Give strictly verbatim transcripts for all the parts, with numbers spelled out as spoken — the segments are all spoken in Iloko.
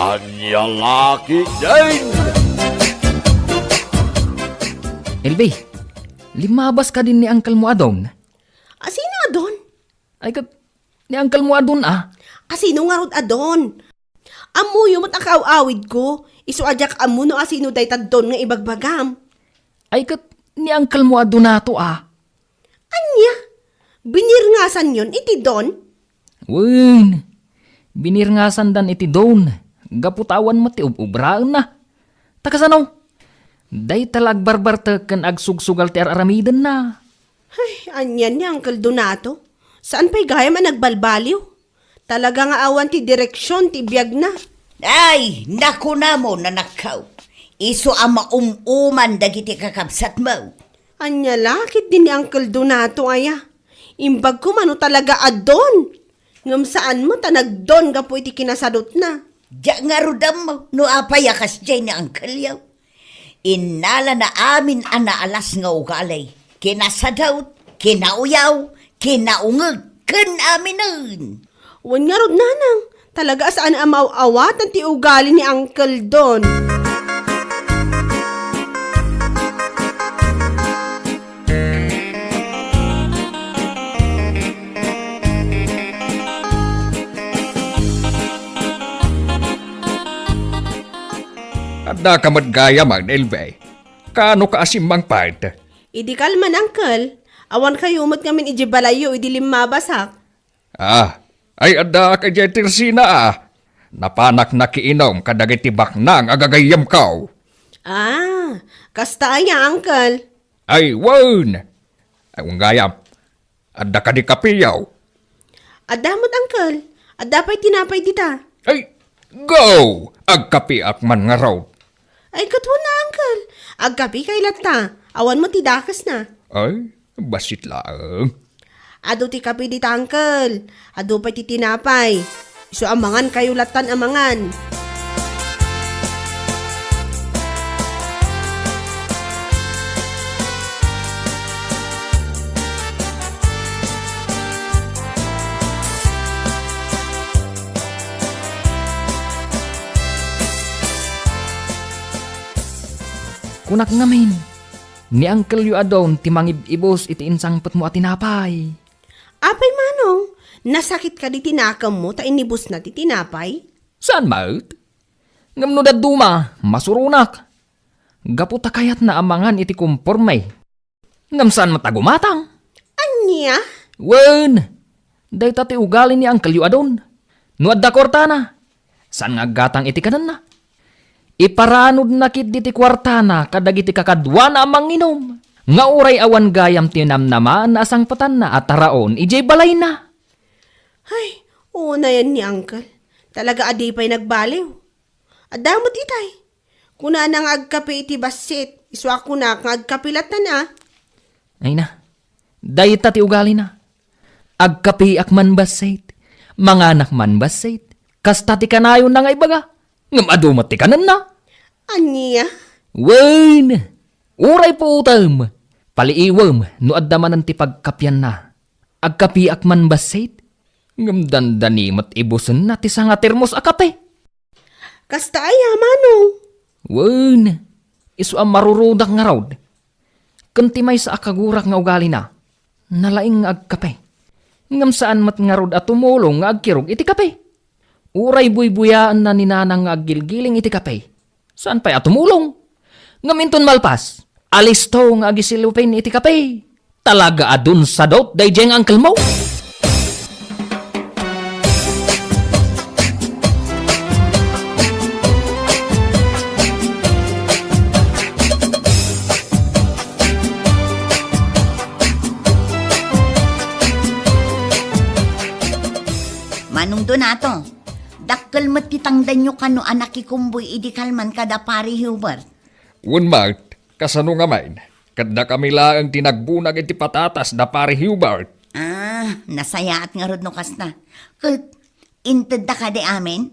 Ania la ketdin? Elvi, limmabas kadin ni uncle mo a Don? Asino a Don? Ay, ket ni uncle mo a Don, a? Asino ngarud a Don? Ammoyo met a kaaw-awidko, isu a diak ammo no asino dayta Don nga ibagbagam. Ay, ket ni uncle mo a Donato, a? Ania? Binirngasanyon iti Don? Wen, binirngasandan iti Don, gapu ta awan met ti ub-ubraenna. Ta kasano? Dayta la agbarbartek ken agsugsugal ti ar-aramidenna. Ay, anian ni Uncle Donato? Saan pay gayam a nagbalbaliw? Talaga nga awan ti direksion ti biagna. Ay, nakunam, anakko. Isu a maum-uman dagiti kakabsatmo. Ania la ketdin ni Uncle Donato, aya? Imbagko mano talaga a Don. Ngem saan met a nagdon gapu iti kinasadutna. Diak ngarud ammo no apay a kasdiay ni Uncle-yo. Innalana amin a naalas nga ugali, kinasadut, kinauyaw, kinaungeg, ken aminen. Wen ngarud, nanang, talaga a saan a maaw-awatan ti ugali ni Uncle Don. Addaka met gayam, Elvi. Kaano ka a simmangpet? Idi kalman, uncle. Awan kayo met ngamin idiay balayyo idi limmabasak. Ah, ay addaak idiay tersina, a. Napanak nakiinum kadagiti baknang a gagayyemko. Ah, kasta aya, uncle? Ay, wen. Ay, wen gayam. Adda kadi kapeyo? Adda met, uncle. Adda pay tinapay dita. Ay, go! Agkapeak man ngarud. Ay, ket wen a, uncle. Agkapekay latta. Awan met ti dakesna. Ay, bassit laeng. Adu ti kape dita, uncle. Adu pay ti tinapay. Isu a mangan kayo lattan a mangan. Kunak ngamin, ni uncle-yo a Don ti mangib-ibus iti insangpetmo a tinapay. Apay, manong, nasakit kadi ti nakemmo ta inibusna ti tinapay? Saan met? Ngem no dadduma, masuronak. Gapu ta kayatna a mangan iti komporme. Ngem saan met a gumatang? Ania? Wen, dayta ti ugali ni uncle-yo a Don. No adda kuartana, saan nga aggatang iti kanenna. Iparanudna ketdi ti kuartana kadagiti kakaduana a manginum, nga uray awan gayam ti namnamaanna a sangpetanna a taraon idiay balayna. Ay, unayen ni uncle. Talaga a di pay nagbaliw. Adda met itay. Kunana nga agkape iti bassit, isu a kunak nga agkape lattan a. Ay na, dayta ti ugalina. Agkapeak man bassit, manganak man bassit, kasta ti kanayonna nga ibaga. Ngem adu met ti kanenna. Ania? Wen, uray puotem, paliiwem no adda manen ti pagkapianna. Agkapeak man bassit, ngem dandani met ibusenna ti sanga termos a kape. Kasta aya, manong? Wen, isu a marurudak ngarud. Ken ti maysa a kagurak nga ugalina, nalaing nga agkape. Ngem saan met ngarud a tumulong nga agkirog iti kape. Uray buybuyaenna ni nanang nga aggilgiling iti kape. Saan pay a tumulong? Ngem inton malpas, alisto nga agisilupin iti kape. Talaga a dunsadot daydiay nga uncle-mo. Manong Donato, dakkel met ti tangdanyo kano a nakikumboy idi kalman kada Pari Hubert. Wen met, kasano ngamin? Ket dakami laeng ti nagbunag iti patatas da Pari Hubert. Ah, nasayaat ngarud no kasta. Ket, intedda kadi amin?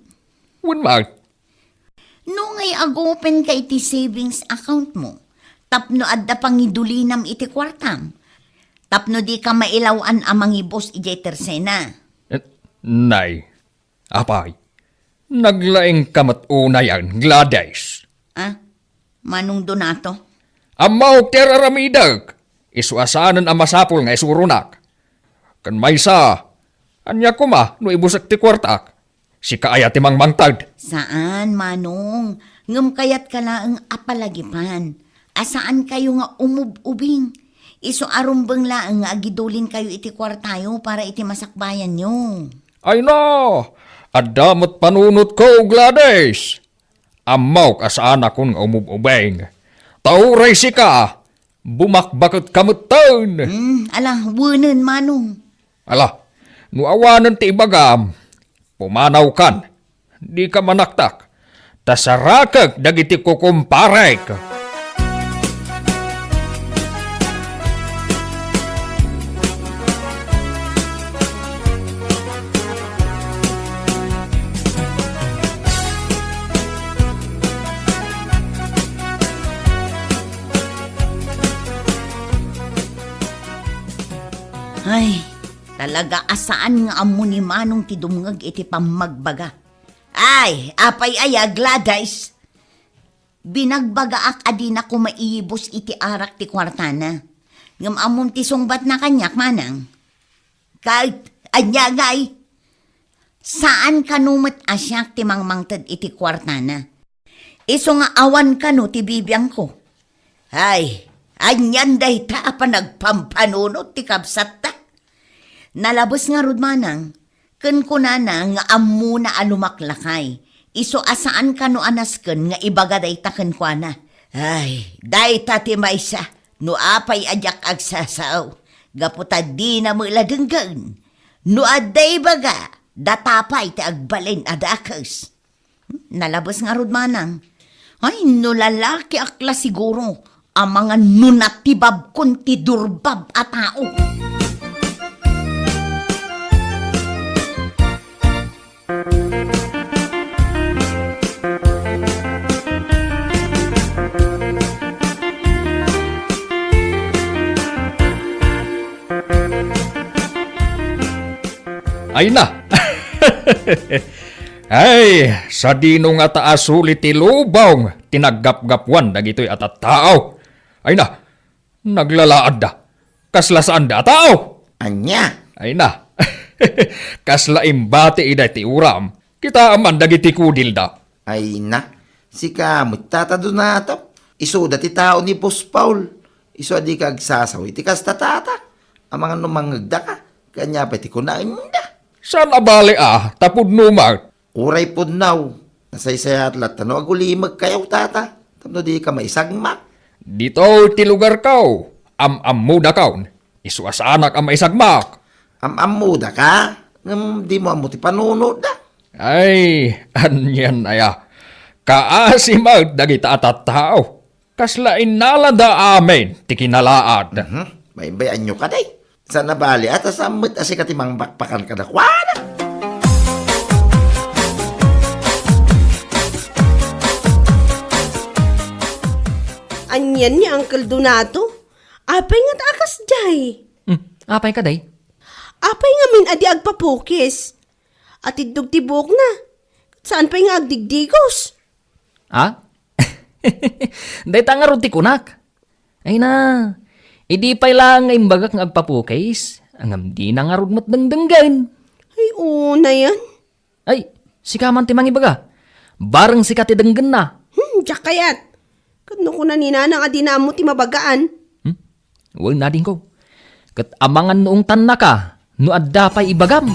Wen met. No ngay agupenka iti savings account mo, tapno adda pangidulinam iti kuartam, tapno dika mailaw-an a mangibus idiay tersena. Eh, nay, apay, Naglaingka met unayen, Gladys. Ah, Manong Donato? Ammok ti ar-aramidek. Isu a saanen a masapul nga isuronak. Ken maysa, ania koma no ibusek ti kuartak? Sika aya ti mangmangted? Saan, Manong. Ngem kayatka laeng a palagipan a saankayo nga umub-ubing. Isu a rumbeng laeng nga agidulinkayo iti kuartayo para iti masakbayanyo. Ay na! Adda met panunotko, Gladys! Ammok a saanakon nga umub-ubing. Ta uray sika, bumakbaket ka metten. Hmm, ala, wenen, Manong. Ala, no awanen ti ibagam, pumanawkan. Dika manaktak. Ta sarakek dagiti kukumparek. Ay, talaga a saan nga ammo ni Manong ti dumngeg iti pammagbaga. Ay, apay aya, Gladys? Binagbagaak a dina koma iyibus iti arak ti kuartana. Ngem ammom ti sungbatna kaniak, Manang? Ket ania ngay? Saan kano met a siak ti mangmangted iti kuartana. Isu nga awan kano ti bibiangko. Ay, anian dayta a panagpampanunot ti kabsatta? Nalabes ngarud, Manang, ken kunana nga ammona a lumaklakay. Isu a saan kano a nasken nga ibaga dayta kenkuana. Ay, dayta ti maysa no apay a diak agsasao, gapu ta dina met la denggen. No adda ibaga, data pay ti agbalin a dakes. Nalabes ngarud, Manang. Ay, no lalakiak la siguro, amangan no natibabkon ti durbab a tao. Ay na! Ay, sadino ngata a suli ti lubong ti naggapgapuan dagitoy a tattao? Ay na, naglalaadda. Kasla saanda a tao. Ania? Ay na. Kasla imbati ida ti uram. Kitaem man dagiti kudilda. Ay na. Sika met, Tata Donato. Isuda ti tao ni Boss Paul. Isu a dika agsasao iti kasta, Tata. Amangan no mangngegdaka. Ket ania pay ti kunaenda? Saan a bale a, ta pudno met. Uray pudno, nasaysayat latta no agulimekkayo, Tata, tapno dika maisagmak. Ditoy ti lugarko, am-ammodakon. Isu a saanak a maisagmak. Am-ammodaka, ngem dimo ammo ti panunotda. Ay, anian aya? Kaasi met dagita a tattao. Kasla innalada amin ti kinalaad. Mhm. Baybay-anyo kadi. Saan a bale a ta saan met a sika ti mangbakbakan kadakuada. Anian ni Uncle Donato? Apay ngata a kasdiay? Hmm, apay kadi? Apay ngamin a di agpapukis? Atiddog ti buokna. Saan pay nga agdigdigos? Ha? Dayta ngarud ti kunak. Ay na, idi pay laeng nga imbagak nga agpapukis, ngem dina ngarud met dengdenggen. Ay, unayen. Ay, sika man ti mangibaga. Bareng sika ti denggenna. Hmm, diak kayat. Ket no kuna ni Nanang a dina ammo ti mabagaan. Hmm? Wen, adingko. Ket amangan no ungtannaka no adda pay ibagam.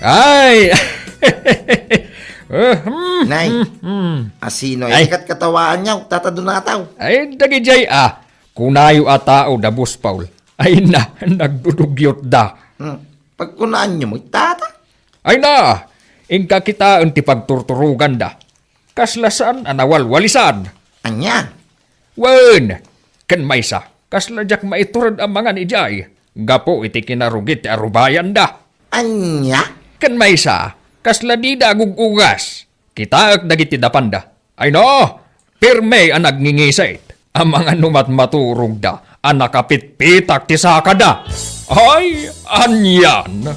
Ay! Eh, hmm, Nay, hmm, hmm. Asino ay, ay, katkatawaanyo, Tata Donataw? Ay, dagidiay, ah. Kunayo a tao da Boss Paul. Ay na, nagdudugyot da. Hmm. Pagkunaanyo mo, Tata? Ay na, inka kitaen ti pagturturoganda. Kasla saan a nawalwalisan. Ania? Wen, ken maysa, kasla diak maitured a mangan idiay, gapu iti kinarugit ti arubayanda. Ania? Ken maysa, kasla dida agug-ugas. Kitaek dagiti dapanda. Ay no, pirme a nagngingisit. Amangan no mat-, maturogda a nakapitpitak ti sakada. Ay, anian!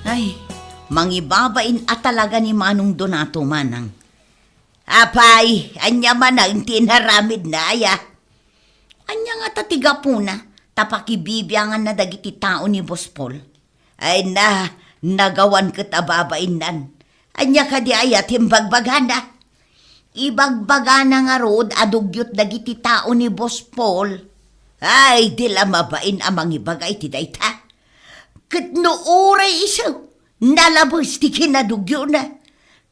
Ay, mangibabain a talaga ni Manong Donato, manang. Apay, ania manen ti inaramidna, aya? Ania ngata ti gapuna ta pakibibianganna dagiti tao ni Boss Paul? Ay na, nagawan ket a babainnan. Ania kadi aya ti imbagbagana? Ibagbagana ngarud a dugyot dagiti tao ni Boss Paul. Ay, di la mabain a mangibaga iti dayta. Ket no uray isu, nalabes ti kinadugyona.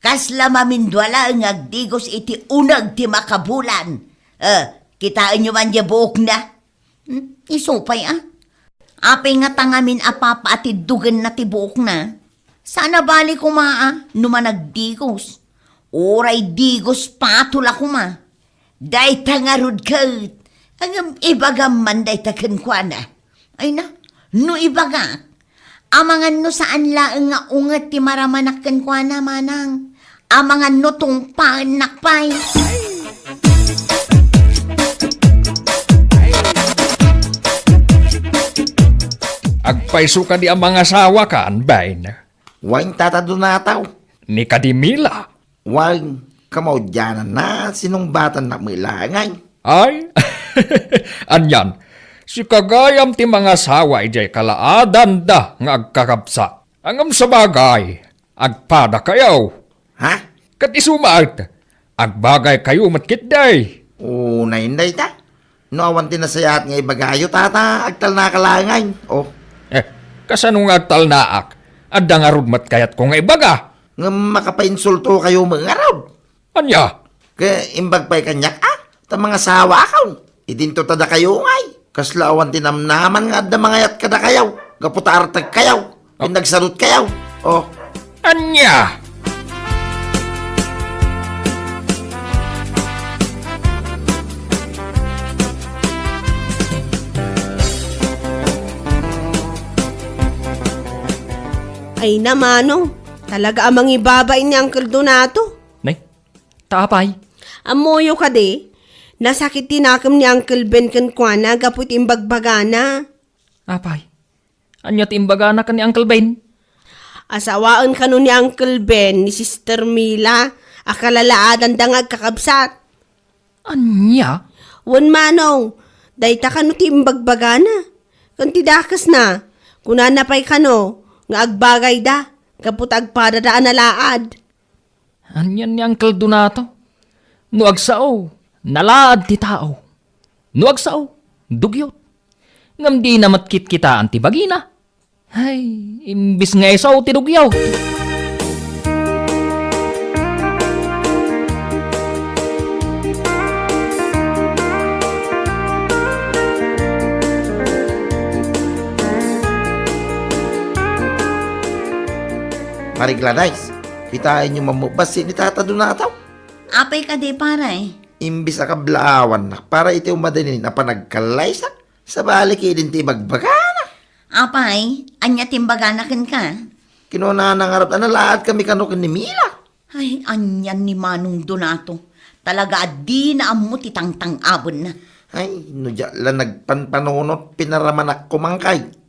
Kasla mamindua laeng nga agdigos iti uneg ti makabulan. Eh, kitaenyo man diay buokna? Hmm, isu pay, a? Apay ngata ngamin a papaatiddogenna ti buokna? Saan a bali koma a no managdigos. Uray digos patol a koma. Dayta ngarud ket, ngem ibagam man dayta kenkuana. Ay na, no ibagak, amangan no saan laeng nga unget ti maramanak kenkuana, manang. Amangan no tungpaennak pay. Agpayso kadi a mangasawakan, bain? Wen, Tata Donato. Ni kadi Mila? Wen, kamaudiananna, sinungbatannak met laeng. Ay? Anian, sika gayam ti mangasawa idiay kalaadanda nga agkakabsat. Ngem sabagay, agpadakayo. Ha? Ket isu met, agbagaykayo met ketdi. Unay dayta. No awan ti nasayaat nga ibagayo, Tata, agtalnaka laeng. Oh. Eh, kasano nga agtalnaak? Adda ngarud met kayatko nga ibaga. Ngem makapainsultokayo met ngarud. Ania? Ket imbag pay kaniak, a, ta mangasawakon. Idinto ta dakayo ngay. Kasla awan ti namnaman nga adda mangayat kadakayo, gapu ta artegkayo, ken nagsarutkayo. Oh. Ania? Ay na, Manong, talaga a mangibabain ni Uncle Donato. Nay, ta apay? Ammoyo kadi, nasakit ti nakem ni Uncle Ben kenkuana gapu iti imbagbagana. Apay? Ania ti imbagana ken ni Uncle Ben? Asawaen kano ni Uncle Ben ni Sister Mila a kalalaadanda nga agkakabsat. Ania? Wen, Manong, dayta kano ti imbagbagana. Ken ti dakesna, kunana pay kano nga agbagayda gapu ta agpadada a nalaad. Anian ni Uncle Donato? No agsao, nalaad ti tao. No agsao, dugyot. Ngem dina met kitkitaan ti bagina. Ay, imbis nga isao ti dugyot. Mari Gladys, kitaenyo man met bassit ni Tata Donato. Apay kadi, pare? Imbis a kablaawannak para iti umadinin a panagkallaysa, sabali ketdin ti ibagbagana. Apay, ania ti imbagana kenka? Kinunana ngarud a nalaadkami kano ken ni Mila. Ay, anian ni Manong Donato. Talaga a dina ammo ti tangtang-abenna. Ay, no diak la nagpanpanunot, pinaramanak koma ngay.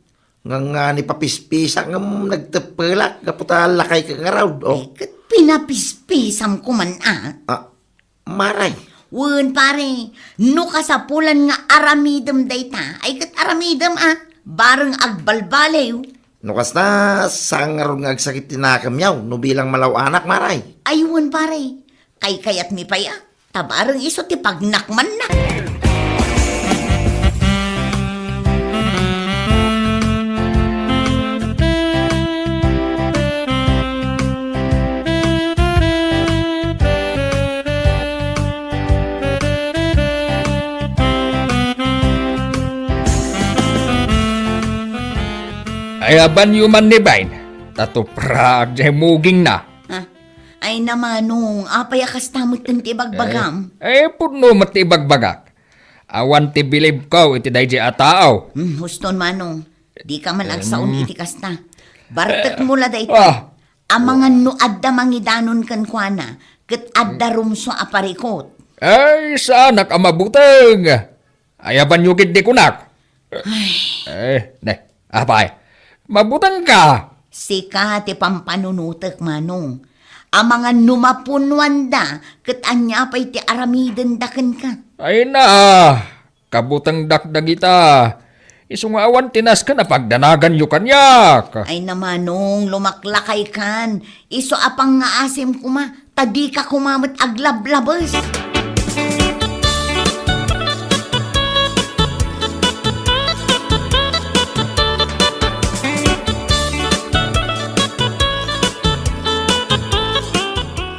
Ngangani papispisak ngem nagteppelak gapu ta lakayka ngarud, oh. Ay, ket pinapispisam koman, a. Ah, maray. Wen, pare, no kasapulan nga aramidem dayta, ay ket aramidem, a, bareng agbalbaliw. No kasta, saan ngarud nga agsakit ti nakemyo no bilang malaw-anak, maray? Ay, wen, pare, kaykayatmi pay, a. Ta bareng isu ti pagnakmanna. Ayabanyo man ni Bain, ta tupraak diay mugingna. Ah, Ay na, Manong, apay a kasta metten ti ibagbagam? Eh, eh, pudno met ti ibagbagak. Awan ti bilibko iti daydi a tao. Hmm, huston, Manong. Dika man agsaon iti kasta. Bartekmo la daytoy. Ah. Amangan no adda mangidanon kenkuana, ket adda rumsua a parikot. Ay, saanak a mabuteng. Ayabanyo ketdi kunak. Ay. Eh, ne, apay, mabutengka. Sika ti pampanunotek, Manong. Amangan no mapunuanda, ket ania pay ti aramidenda kenka? Ay na, kabutengdak dagita. Isu nga awan ti nasken a pagdanaganyo kaniak. Ay na, Manong, lumaklakaykan. Isu a pangngaasim koma, ta dika koma met aglablabes.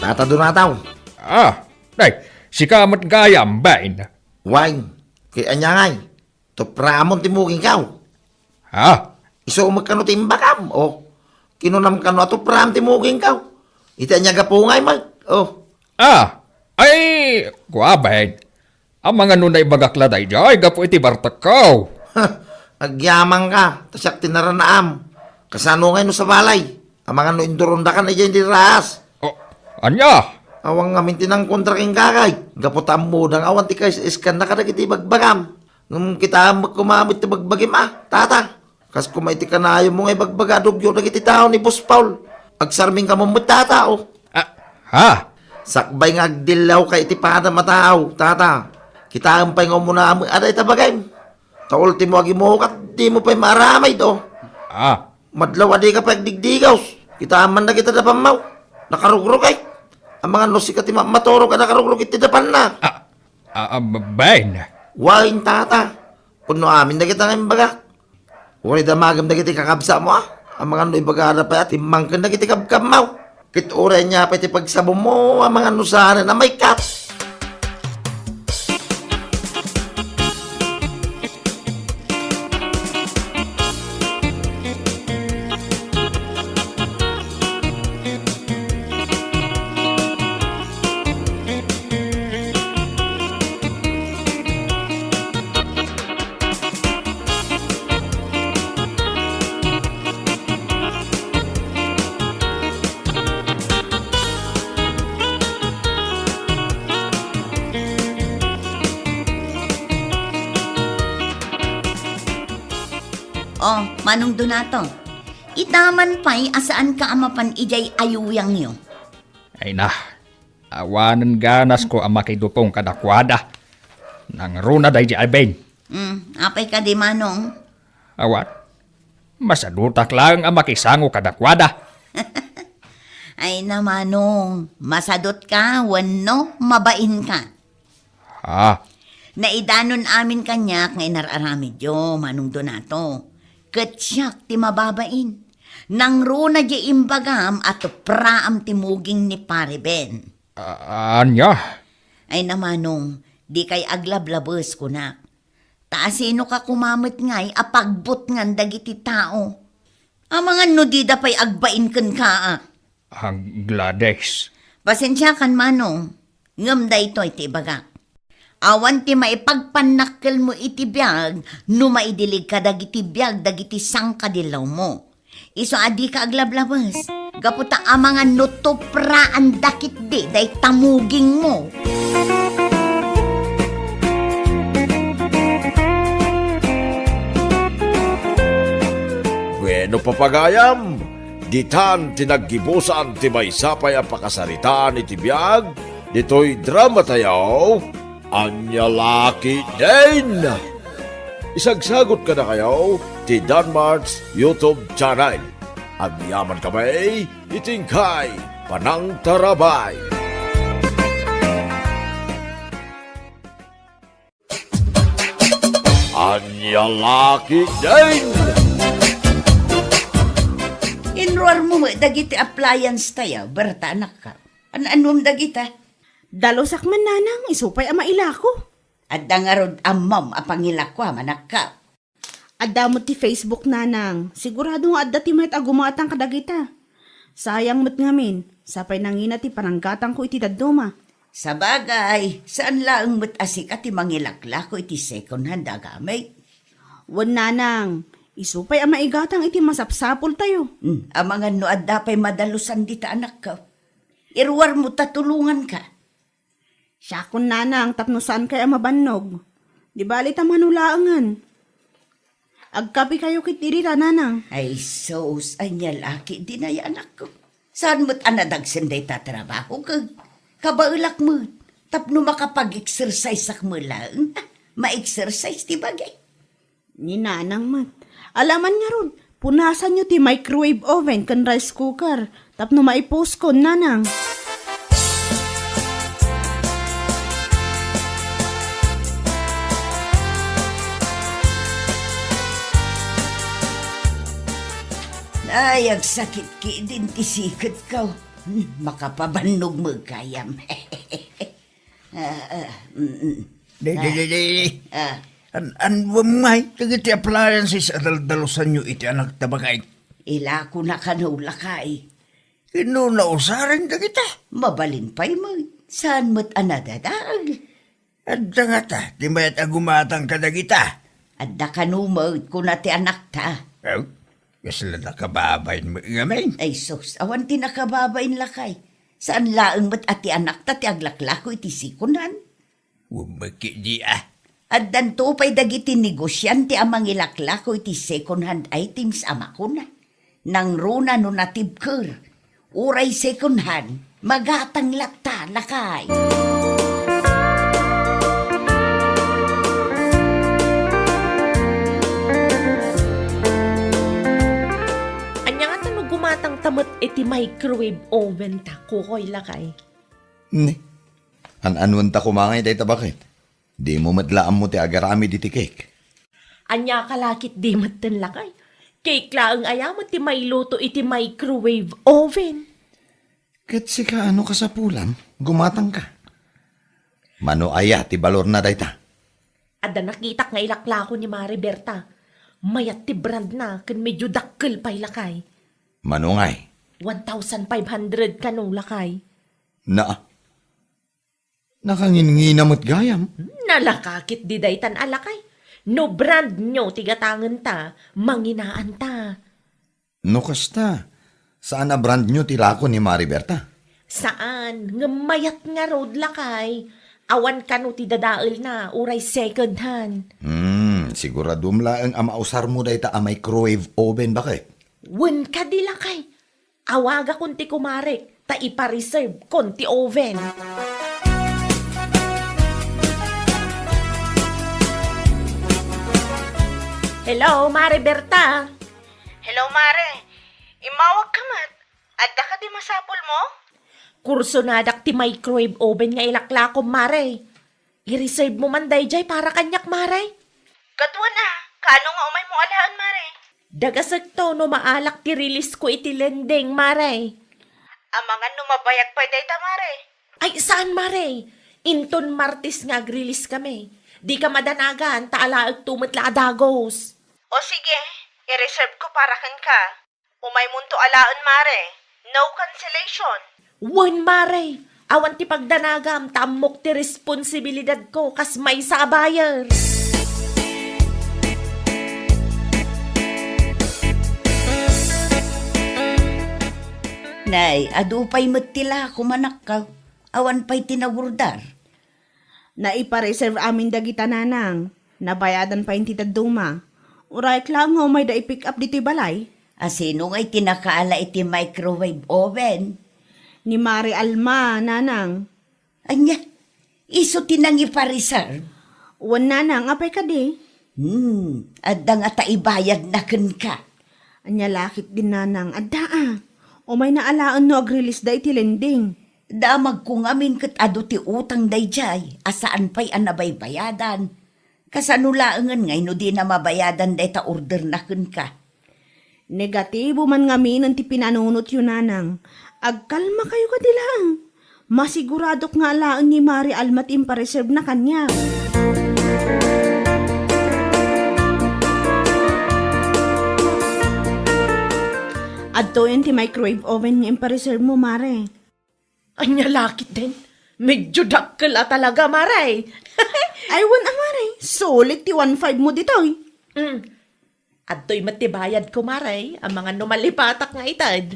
Tata Donato. Ah, day, sika met gayam, bain. Wen, ket ania ngay? Tupraam ti mugingko. Ha? Isu met kano ti imbagam, o. Kinunam kano a tupraam ti mugingko. Iti ania gapu ngay met, o. Ah, ay, kua, bain. Amangan no naibagak la daydiay gapu iti bartekko. Agyamanka, ta siak ti naranaam. Kasano ngay no sabali? Amangan no indurondakan idiay diraas. O, ania? Awan ngamin ti nangkontra kenka, gapu ta ammoda nga awan ti kaisiskanna kadagiti ibagbagam. Ngem kitaem met koma met ti bagbagim a, tata. Kas koma iti kanayonmo nga ibagbaga a dugyo dagiti tao ni Boss Paul. Agsarming kamo met, tata, o. Ah, ha? Sakbay nga agdillawka iti padam a tao, tata. Kitaem pay nga umuna met a dayta bagim. Ta ultimo agimukat, dimo pay maaramid, o. Ah. Madlaw a dika pay agdigdigos. Kitaem man dagita da pammaw. Nakarugrog, ay. Amangan no sika ti ma-, maturog a nakarugrog iti dapanna. Ah, ah, ah, bain. Wen, tata. Pudno amin dagita nga imbagak. Uray damagem dagiti kakabsatmo, a. Amangan no ibagada pay a timmangken dagiti kabkabmo. Ket uray ania pay ti pagsabongmo, amangan no saanen a maikkat. O, Manong Donato, ita man pay a saanka a mapan idiay ayuyangyo. Ay na, awanen ganasko a makidupong kadakuada. Nangruna daydi a bain. Hmm, apay kadi, Manong? Awan. Masadutak laeng a makisango kadakuada. Ay na, Manong, masadutka wenno mabainka? Ha? Naidanon amin kaniak nga inar-aramidyo, Manong Donato. Ket siak ti mababain. Nangruna diay imbagam a tupraam ti muging ni Pare Ben. A-, ania? Ay na, Manong, dikay aglablabes, kunak. Ta asinoka koma met ngay a pagbutngan dagiti tao? Amangan no dida pay agbain kenka a. Ah, Gladys. Pasensiakan, Manong, ngem daytoy ti ibagak. Awan ti maipagpannakkelmo iti biag no maidilig kadagiti biag dagiti sangkadillawmo. Isu a dika aglablabes, gapu ta amangan no tupraanda ketdi dayta mugingmo. Bueno, papagayam, ditan ti naggibusan ti maysa pay a pakasaritaan iti biag ditoy dramatayo, Ania La Ketdin. Isagsagut kadakayo ti Danmart's YouTube channel. Agyamankami iti inkay panangtarabay. Ania La Ketdin. Inruarmo met dagiti appliance tayo, Berta, anakko. An-anom dagita? Dalusak man, nanang, isu pay a mailako. Adda ngarud ammom a pangilakuam, anakko? Adda met ti Facebook, nanang. Sigurado nga adda ti mayat a gumatang kadagita. Sayang met ngamin, Sapay nangina ti pananggatangko iti dadduma. Sabagay, saan laeng met a sika ti mangilaklako iti second hand a gamit. Wen, nanang, isu pay a maigatang iti masapsapultayo. Hmm, amangan no adda pay madalusan dita anakko. Iruarmo ta tulonganka. Siakon, nanang, tapno saankay a mabannog. Di bali ta mano laengen. Agkapikayo ket dita, nanang. Ay, sus, ania la ketdi nay, anakko. Saan met a nadagsen dayta trabaho ket kabaelak met tapno makapag-exerciseak met laeng. Ma-exercise ti bagi. Ni nanang met. Alaman ngarud, punasanyo ti microwave oven ken rice cooker tapno maipuskon, nanang. Ay, agsakit ketdin ti siketko. Hmm, makapabannog met gayam. Ah, ah, mm, mm. Di, di, di, di, di. Ah. An-, annuam ngay dagiti appliances a daldalusanyo iti anakta, baket? Ilakona kano, lakay. Inno nausaren dagita? Mabalin pay met. Saan met a nadadael? Adda ngata ti mayat a gumatang kadagita? Adda kano met, kuna ti anakta. Aw, kasla nakababain met ngamin. Ay sus, awan ti nakababain, lakay. Saan laeng met a ti anakta ti aglaklako iti second hand? Wen met ketdi a. Addanto pay dagiti negosiante a mangilaklako iti second hand items a makuna, nangruna no natibker, uray second hand, magatang latta, lakay. Ania ngata no gumatangta met iti microwave oven ta, kukoy, lakay? Ne. An-anuenta koma ngay dayta, baket? Dimo met la ammo ti agaramid iti cake. Ania ka la ketdi metten, lakay? Cake laeng aya met ti mailuto iti microwave oven. Ket sika, ano kasapulam? Gumatangka. Mano aya ti balorna dayta? Adda nakitak nga ilaklako ni Mare Berta. Mayat ti brandna ken medio dakkel pay, lakay. Mano ngay? One thousand five hundred kano, lakay. Naa. Nakanginngina met gayam. Nalaka ketdi daytan a, lakay. No brand new ti gatangenta, manginaanta. No kasta, saan a brand new ti lako ni Mare Berta? Saan, ngem mayat ngarud, lakay. Awan kano ti dadaelna, uray second hand. Hmm, siguradom laeng a mausarmo dayta a microwave oven, baket? Wen kadi, lakay. Awagakon ti kumarek ta ipa-reserve kon ti oven. Hello, Mare Berta. Hello, Mare. Immawag ka met. Adda kadi masapulmo? Kursonadak ti microwave oven nga ilaklakom, Mare. I-reserve mo man dayjay para kaniak, Mare. Gaduan a, kaano nga umaymo alaen, Mare? Dagasekto no maalak ti release ko iti lending, Mare. Amangan no mabayag pay dayta, Mare. Ay, saan, Mare? Inton Martes nga ag-release kami. Dika madanagan, ta alaekto met la a dagus. O sige, i-reserve ko para kenka. Umaymonto alaen, Mare. No cancellation. Wen, Mare. Awan ti pagdanagam, ta ammok ti responsibilidadko kas maysa a buyer. Nay, adu pay met ti lako, manakkaw. Awan pay ti nagurdar. Naipa-reserve amin dagita, nanang. Nabayadan pay ti dadduma. Uray laeng nga umayda i-pick up ditoy balay. A sino ngay ti nakaala iti microwave oven? Ni Mare Alma, nanang. Ania? Isu ti nangipa-reserve? Wen, nanang, apay kadi? Hmm, adda ngata ibayadna kenka. Ania la ketdi, nanang, adda a. Umayna alaen no ag-release da iti lending. Damagko ngamin ket adu ti utang dayjay a saan pay a nabaybayadan. Kasano laengen ngay no dina mabayadan dayta orderna kenka? Negatibo man ngaminen ti pinanunotyo, nanang. Agkalmakayo kadi laeng. Masiguradok nga alaen ni Mare Alma ti impareservena kaniak. Adtoyen ti microwave oven nga impareservemo, Mare. Ania la ketdin? Medyo dakkel a talaga, Mare. Ay, wen a, Mare. Sulit ti one five mo ditoy. Mm. Adtoy met ti bayadko, Mare, amangan no malipatak nga ited.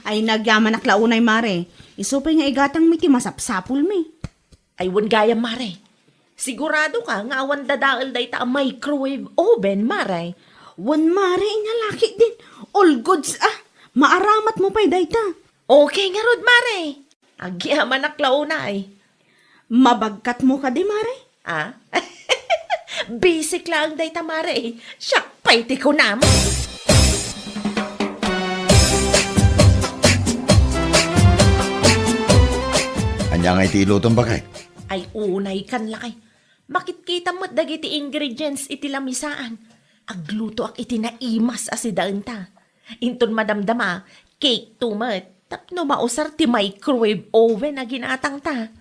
Ay, nagyamanak la unay, Mare. Isu pay nga igatangmi ti masapsapulmi. Ay, wen gayam, Mare. Sigurado ka nga awan dadael dayta a microwave oven, Mare? Wen, Mare, ania la ketdin. All goods, ah. Maaramatmo pay dayta. Okay ngarud, Mare. Agyamanak la unay. Mabagkatmo kadi, Mare? Ah? Basic laeng dayta, Mare. Siak pay ti kunam. Ania nga iti ilutom, baket? Ay, unay kan lakay. Makitkitam met dagiti ingredients iti lamisaan. Aglutoak iti naimas a sidaenta. Inton madamdama, cake to met. Tapno mausar ti microwave oven a ginatangta.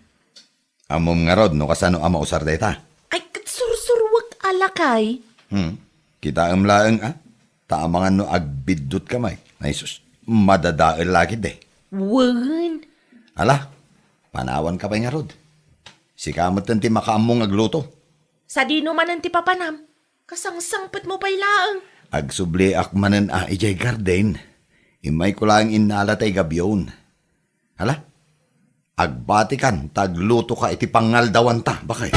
Ammom ngarud no kasano a mausar dayta? Ay, ket sursuruek a lakay. Hmm. Kitaem laeng, a? Ta amangan no agbiddutka met. Ay sus, madadael la ketdi. Wen. Ala, panawanka pay ngarud. Sika metten ti makaammo nga agluto. Sadino manen ti papanam? Kasangsangpetmo pay laeng. Agsubliak manen a idiay garden. Immayko laeng innala tay gabion. Ala, agbatikan ta aglutoka iti pangaldawanta, baket.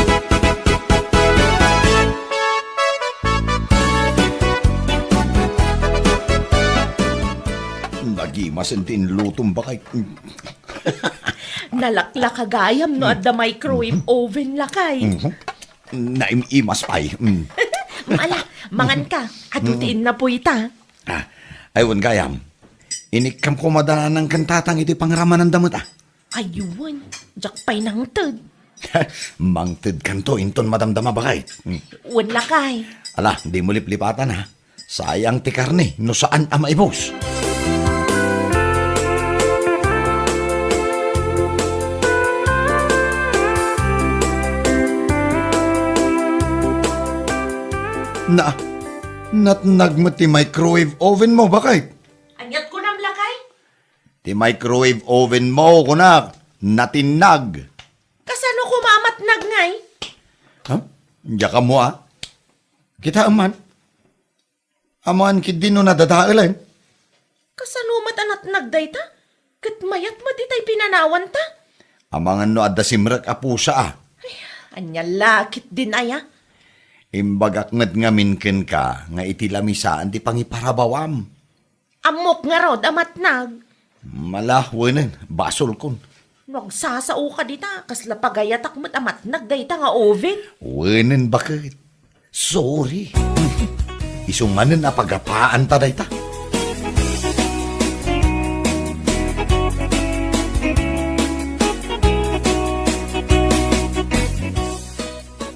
Nagimasen ti inlutom, baket. Nalaklaka gayam no adda microwave oven, lakay. Mhm. Naim-imas pay. Mm. Ala, manganka. Adu ti innapoyta. Ah, ay, wen gayam. Inikkam koma da nanang ken tatang iti pangramananda met, a. Ay, wen. Diak pay nangted. Mangtedkanto inton madamdama, baket. Mm. Wen, lakay. Ala, dimo liplipatan, a. Sayang ti karne no saan a maibus. Na, natnag met ti microwave oven mo, baket? Aniat kunam, lakay? Ti microwave oven mo, kunak, natinnag. Kasano koma a matnag ngay? Ha? Diak ammo, a? Kitaem man. Amangan ketdi no nadadaelen. Kasano met a natnag dayta? Ket mayat met itay pinanawanta? Amangan no adda simrek a pusa, a. Ay, ania la ketdin aya? Imbagak met ngamin kenka nga iti lamisaan ti pangiparabawam. Ammok ngarud a matnag. Mala, wenen, basolkon. No agsasaoka dita, kasla pagayatak met a matnag dayta nga oven. Wenen, baket. Sorry. Isu manen a pagapaanta dayta.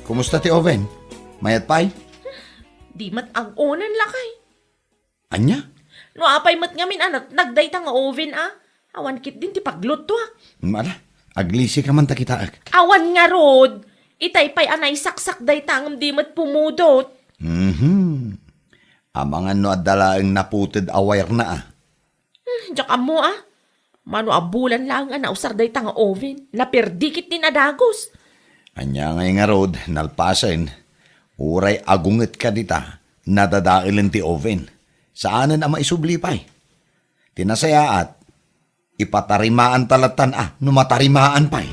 Kumusta ti oven? Mayat pay? Di met ag-onen, lakay. Ania? No apay met ngamin a natnag dayta nga oven, a? Awan ketdin ti paglutoak. Mala, aglisika man ta kitaek. Awan ngarud. Itay pay a naisaksak dayta ngem di met pumudot. Mhm. Amangan no adda laeng naputed a wire na, a. Hmm, diak ammo, a. Mano a bulan laeng a nausar dayta nga oven. Naperdi ketdin a dagus. Ania ngay ngarud, nalpasen, uray agungetka dita, nadadaelen ti oven. Saanen a maisubli pay. Ti nasayaat, ipatarimaanta lattan a no matarimaan pay.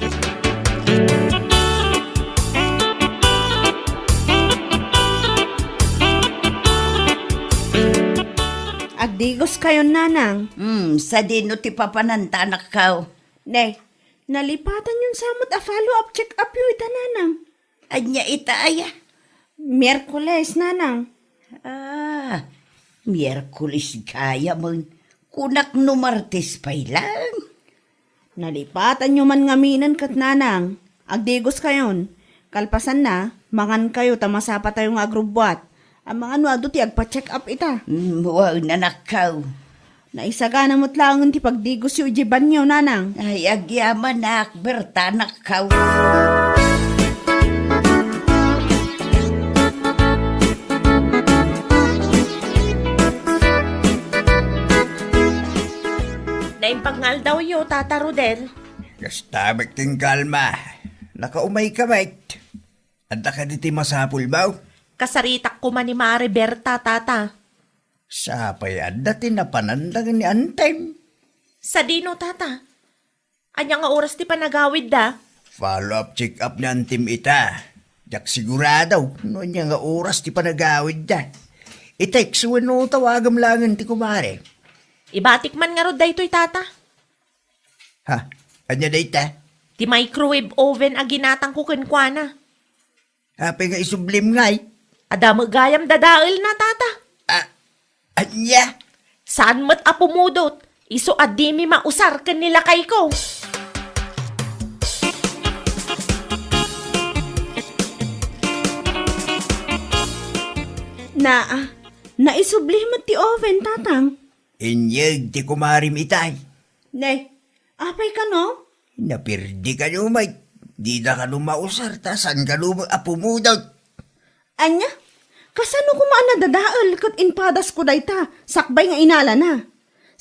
Agdigoskayon, nanang. Hmm, sadino ti papananta, anakko? Ne, nalipatanyon sa met a follow-up check-up yo ita, nanang. Ania ita aya? Miyerkules, nanang. Ah, Miyerkules gayamen. Kunak no Martes pay laeng. Nalipatanyo man ngaminen ket, nanang. Agdigoskayon. Kalpasanna, mangankayo ta masapatayo nga agrubbuat. Amangan no adu ti agpa-check up ita. Mm, wen, anakko. Naisagana met laengen ti pagdigosyo idiay banio, nanang. Ay, agyamanak, berta, anakko. Naimbag nga aldawyo, Tata Rodel. Kasta met ti kalma. Nakaumayka met. Adda kadi ti masapulmo? Kasaritak koma ni Mare Berta, Tata. Sapay adda ti napananda ni Antem. Sadino, Tata? Ania nga oras ti panagawidda? Follow-up check-up ni Antem ita. Diak sigurado no ania nga oras ti panagawidda. I-text wenno tawagam laengen ti kumare. Ibatik man ngarud daytoy, Tata. Ha? Ania dayta? Ti microwave oven a ginatangko kenkuana. Apay nga isublim ngay? Adda met gayam dadaelna, Tata. Ah, ania? Saan met a pumudot. Isu a dimi mausar ken ni lakayko. Naa, naisubli met ti oven, Tatang. Inyeg ti kumarem itay. Ne, apay kano? Napirdi kano met. Dida kano mausar ta saan kano a pumudot. Ania? Kasano koma a nadadael ket impadasko dayta sakbay nga inalana?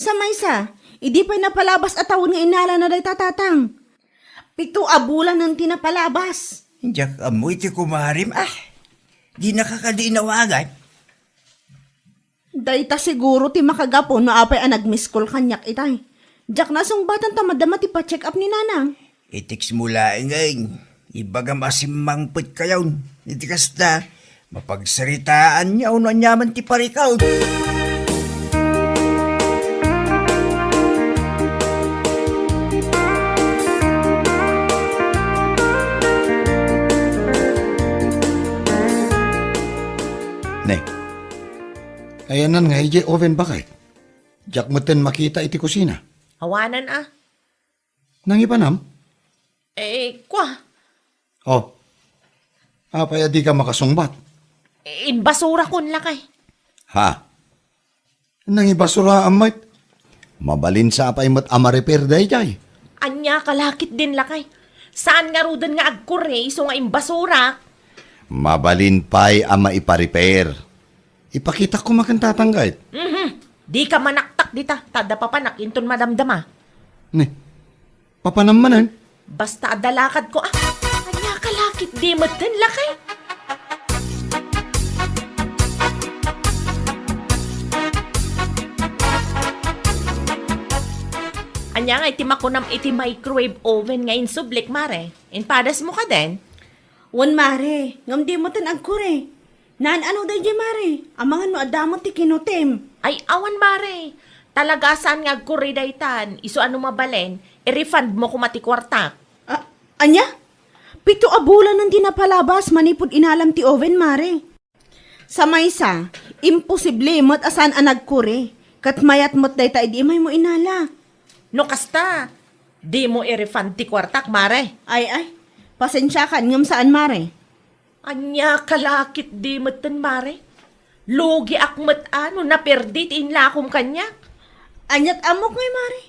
Sa maysa, idi pay napalabas a tawen nga inalana dayta, Tatang. Pito a bulanen ti napalabas. Diak ammo iti kumarem, ah. Dinaka kadi inawagan? Dayta siguro ti makagapu no apay a nagmiskol kaniak itay. Diak nasungbatan ta madama ti pa-check up ni Nanang. I-text mo laengen. Ibagam a simmangpetkayon. Iti kasta, mapagsaritaanyo no aniaman ti parikut. Ne, ayanna nga idiay oven bakay. Diak metten makita iti kusina. Awanan a. Nangipanam? Eh, kua. Oh. Apay a dika makasungbat? Eh, imbasurakon lakay. Ha? Nangibasuraam met? Mabalin sa apay met a ma-repair daydiay? Ania ka lakit din lakay. Saan ngaruden nga agkurre isu nga imbasurak? Mabalin pay a maipa-repair. Ipakitak koma ken Tatang ket. Mhm. Dika manaktak dita, ta adda papanak inton madamdama. Ne, papanam manen? Basta adda lakadko, ah. Ania ka lakit di metten lakay? Ania nga iti makunam iti microwave oven nga insublik, Mare? Impadasmo kaden? Wen, Mare, ngem di metten agkurre. Naan-ano daydiay, Mare? Amangan no adda met ti kinutim. Ay, awan, Mare. Talaga saan nga agkurre daytan. Isu a no mabalin, i-refundmo koma ti kuartak. Ah, ania? Pito a bulanen ti napalabas manipud inalam ti oven, Mare. Sa maysa, imposible met a saan a nagkurre. Ket mayat met dayta idi imaymo inala. No kasta, dimo i-refund ti kuartak, Mare. Ay, ay. Pasensiakan ngem saan, Mare. Ania ka lakit di metten, Mare? Lugiak met a no naperdi ti inlakom kaniak. Aniat ammok ngay, Mare?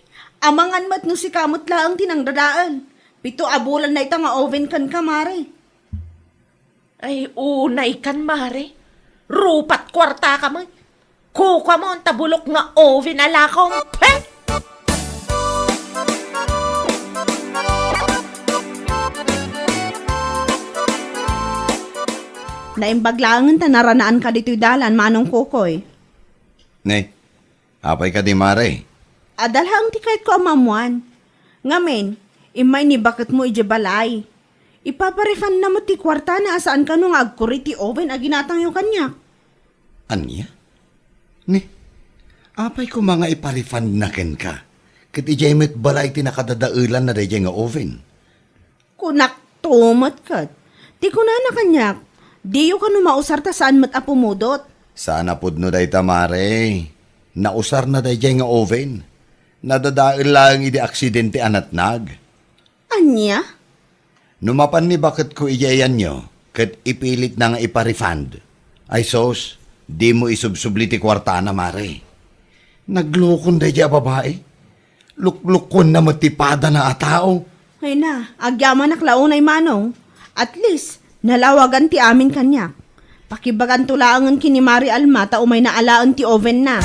Amangan met no sika met laeng ti nangdadael. Pito a bulan dayta nga oven kenka, Mare. Ay, unay kan, Mare. Rupat kuarta ka met. Kukuamon ta bulok nga oven a lakom. Pe! Naimbag laengen ta naranaan ka ditoy dalan, Manong Kokoy. Ne, apay kadi, Mare? Adda laeng ti kayatko a maammuan. Ngamin, immay ni baketmo idiay balay. Ipapa-refundna met ti kuartana a saan kano nga agkurre ti oven a ginatangyo kaniak. Ania? Ni, apay koma nga ipa-refundna kenka? Ket idiay met balay ti nakadadaelanna daydiay nga oven. Kunak to met ket. Ti kunana kaniak, diyo kano mausar ta saan met a pumudot. Saan a pudno dayta, Mare. Nausarna daydiay nga oven. Nadadael laeng idi aksidente a natnag. Ania? No mapan ni baketko idiay ayanyo, ket ipilitna nga ipa-refund. Ay sus, dimo isubsubli ti kuartana, Mare. Naglukon daydiay a babai. Luklukonna met ti padana a tao. Ay na, agyamanak la unay, Manong. At least, nalawagan ti amin kaniak. Pakibaganto laengen ken ni Mare Alma ta umayna alaen ti ovenna.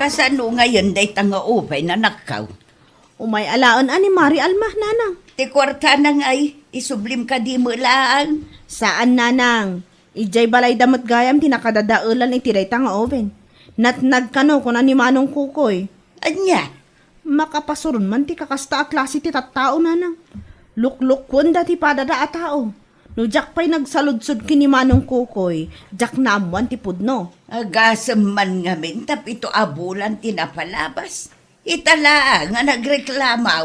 Saan ngayen dayta nga oven, anakko? Umay alaen a ni Mari Alma, nanang. Ti kuartana ngay, isublim kadi met laeng. Saan, nanang. Idiay balayda met gayam ti nakadadaelan iti dayta nga oven. Natnag kano, kuna ni Manong Kukoy. Ania? Makapasuron man ti kakasta a klase ti tattao, nanang. Luklukuenda ti padada a tao. No diak pay nagsaludsod ken ni Manong Kukoy, diak naammoan ti pudno. Agasem man ngamin tapno a bulan ti napalabas. Ita laeng nga nagreklamo.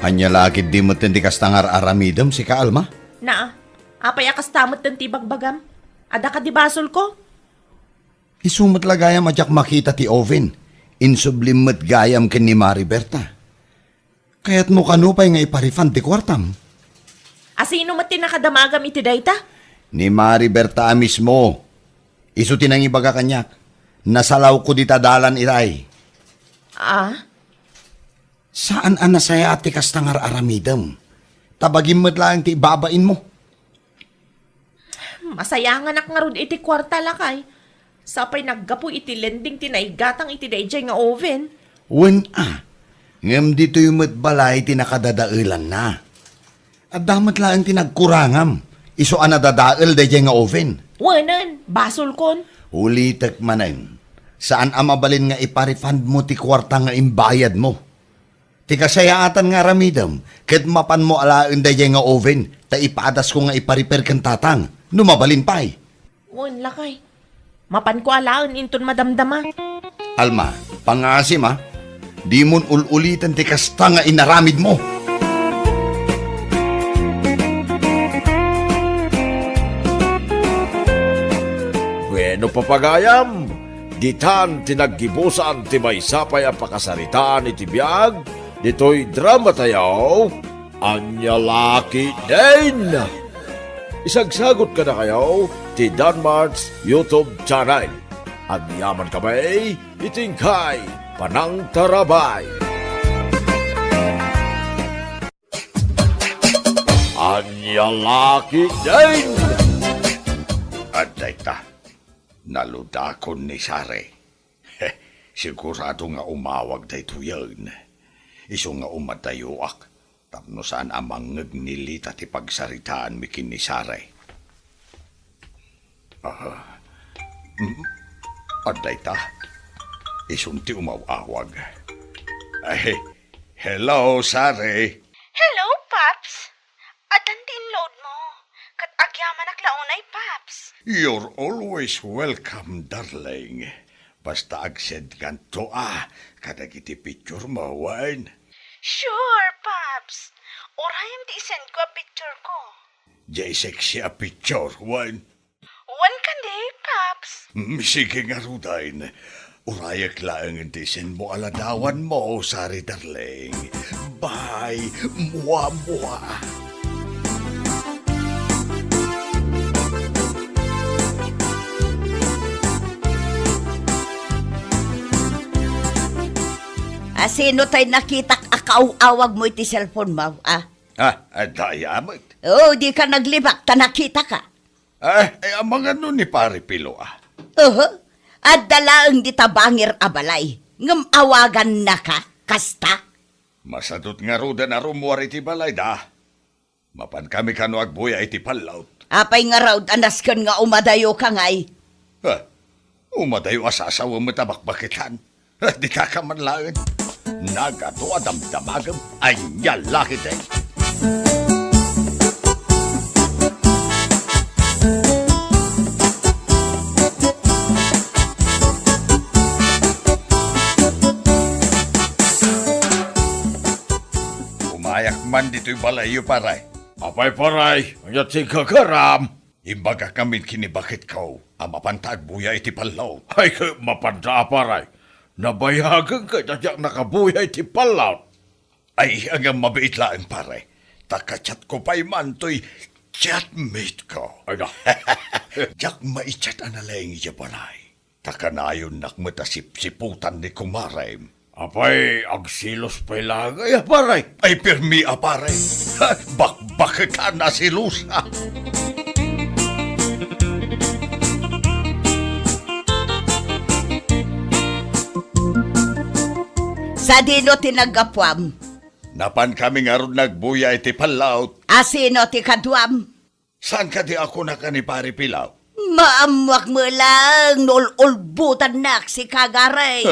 Ania la ketdi metten ti kasta nga ar-aramidem, sika, Alma? Naa, apay a kasta metten ti ibagbagam? Adda kadi basolko? Isu met la gayam a diak makita ti oven. Insublim met gayam ken ni Mari Berta. Kayatmo kano pay nga ipa-refund ti kuartam? A sino met ti nakadamagam iti dayta? Ni Mari Berta a mismo. Isu ti nangibaga kaniak. Nasalawko dita dalan itay. Ah? Saan a nasayaat ti kasta nga ar-aramidem. Ta bagim met laeng ti ibabainmo. Masayanganak ngarud iti kuarta, lakay. Sapay naggapu iti lending ti naigatang iti daydiay nga oven. Wen a, ngem ditoy met balay ti nakadadaelanna. Adda met laeng ti nagkurangam, isu a nadadael daydiay nga oven. Wenen, basolkon. Ulitek manen, saan a mabalin nga ipa-refund mo ti kuarta nga imbayad mo. Ti kasayaatan nga aramidem, ket mapanmo alaen daydiay nga oven, ta ipadasko nga ipa-repair ken tatang, no mabalin pay. Wen, lakay. Mapanko alaen inton madamdama. Alma, pangasim a. Dimon ul-uliten ti kasta nga inaramidmo. Bueno, papagayam, ditan ti naggibusan ti maysa pay a pakasaritaan iti biag ditoy dramatayo, Ania La Ketdin. Isagsagut kadakayo ti Danmart's YouTube channel. Agyamankami iti inkay panangtarabay. Ania La Ketdin. Adda ita, naludakon ni Sare. Sigurado nga umawag daytoyen. Isu nga umadayoak tapno saan a mangngeg ni Lita ti pagsaritaanmi ken ni Sare. Aha. Mm. Adda ita. Isun ti umaw-awag. Ay, hello, Sare. Hello, Paps. Addan ti inload mo. Ket agyamanak la unay, Paps. You're always welcome, darling. Basta ag-send kanto a kadagiti picture mo, wen? Sure, Paps. Urayem ti i-send ko a picture ko. Jay sexy a picture, wen? Wen kadi, Paps? Mm, sige ngaruden. Urayek laeng ti i-send mo a ladawan mo, Sari darling. Bye, mua, mua. A, sino tay nakitak a kaaw-awag mo iti cellphone mo, a? Ah, adda aya met. Oh, di ka naglibak ta nakitaka. Ah, ay, amangan no ni Pare Pilo, ah. Oho, adda laeng dita bangir a balay, ngem awagannaka, kasta? Masadut ngaruden a rummuar iti balayda. Mapankami kano agbuya iti pallaw. Apay ngarud a nasken nga umadayoka ngay? Ah, umadayo a sasawem met a bakbaketan. Dita ka man laeng. Nagadu a damdamagem, ania la ketdin. Umayak man ditoy balayyo, pare. Apay, pare, ania ti gagaram? Imbagak ngamin ken ni baketko a mapanta agbuya iti pallaw. Ay, ket mapanta a, pare. Nabayagen ket a diak nakabuya iti pallaw. Ay, ngem mabiit laeng, pare. Ta ka-chat ko pay man toy Chatmate ko. Ay, na. Diak maichat a nalaing idiay balay. Ta kanayonnak met a sipsiputan ni kumarem. Apay, agselos pay laeng aya, pare? Ay, permi a, pare. Bakbaketan a selosa. Sadino ti naggapuam? Napankami ngarud nagbuya iti pallot. A sino ti kaduam? Saan kadi a kunak a ni Pare Pilaw? Maammoak met laeng no ul-ulbotannak sika, Garay.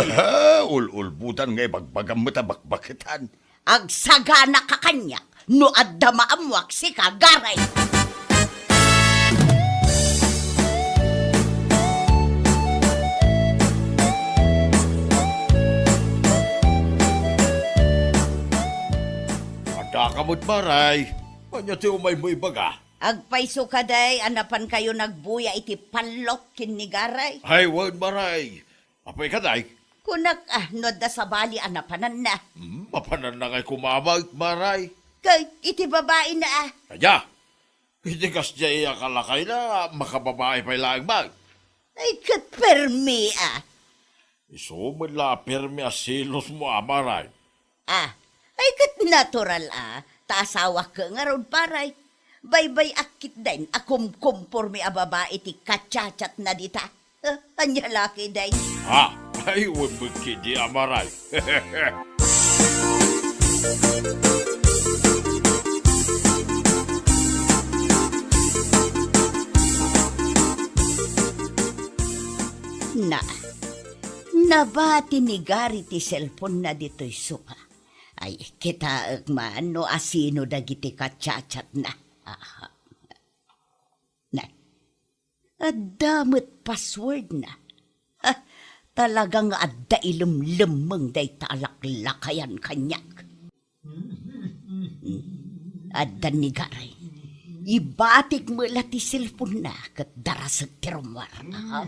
Ul-ulbotan nga ibagbagam met a bakbaketan. Agsagana ka kaniak no adda maammoak sika, Garay. Adda ka met, Maray. Ania ti umaymo ibaga? Agpayso kadi a napankayo nagbuya iti pallot ken ni Garay? Ay, wen, Maray. Apay kadi? Kunak, ah, no adda sabali a napananna. Hmm, mapananna ngay koma met, Maray. Ket iti babaina, ah? Ania? Iti kasdiay a kalakayna, makababai pay laeng met. Ay, ket permi, ah. Isu met la a permi a selosmo, a, Maray. Ah, ay ket natural a, ta asawak ngarud, Paray. Baybay-ak ketdin a kumkumporme a babai ti kachatchatna dita. Ah, ania la ketdin? Ah, ay, wen met ketdi a, Maray. Na, nabati ni Gary ti cellphone-na ditoy sofa. Ay, kitaek man no asino dagiti kachatchatna. Aha. Na, adda met password-na. Ha, talaga nga adda ilemlemmeng dayta a laklakayan kaniak. Adda ni Gary. Ibatik met la ti cellphone-na ket darasek ti rummuar. Aha.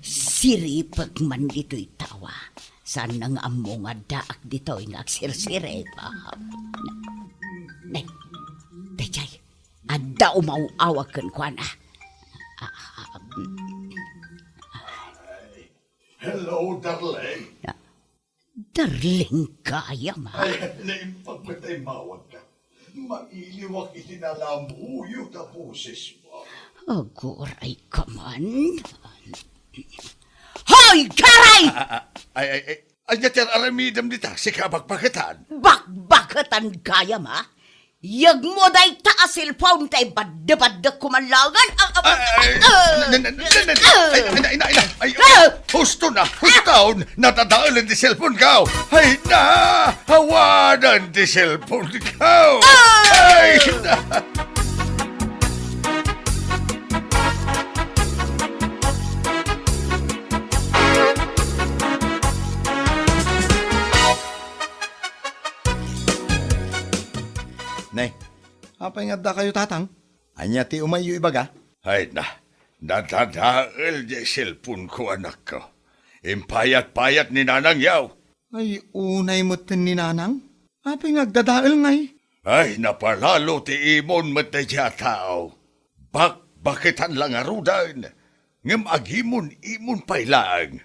Siripek man ditoy tawa. Saanna nga ammo nga addaak ditoy nga agsirsirip. Aha. Ne, daydiay, adda umaw-awag kenkuana. Hello, darling. Darling gayam, a? Ay, naimbag met a immawagka. Mailiwak iti nalamuyot a bosesmo. Aguray ka man. Hoy, Gary! A, a, a, ay, ay, ay, ania ti ar-aramidem dita? Sika a bakbaketan? Bakbaketan gayam, a? Yegmo dayta a cellphone tay badde-baddek ko man laengen. A, a, ay, ay, a, na, na, na, na, na, ay, ay, na, na, na, ay, ah! Husto na, husto, nadadaelen ti cellphone ko. Ay, na, awanan ti cellphone ko. Ah! Ay, na. Ne, apay nga addakayo, Tatang? Ania ti umayyo ibaga? Ay na, nadadael diay cellphone ko, anakko. Impayat-payat ni Nanang yaw. Ay, unay metten ni Nanang? Apay nga agdadael ngay? Ay, napalalo ti imon met daydiay a tao. Bakbaketan la ngaruden, ngem agimon-imon pay laeng.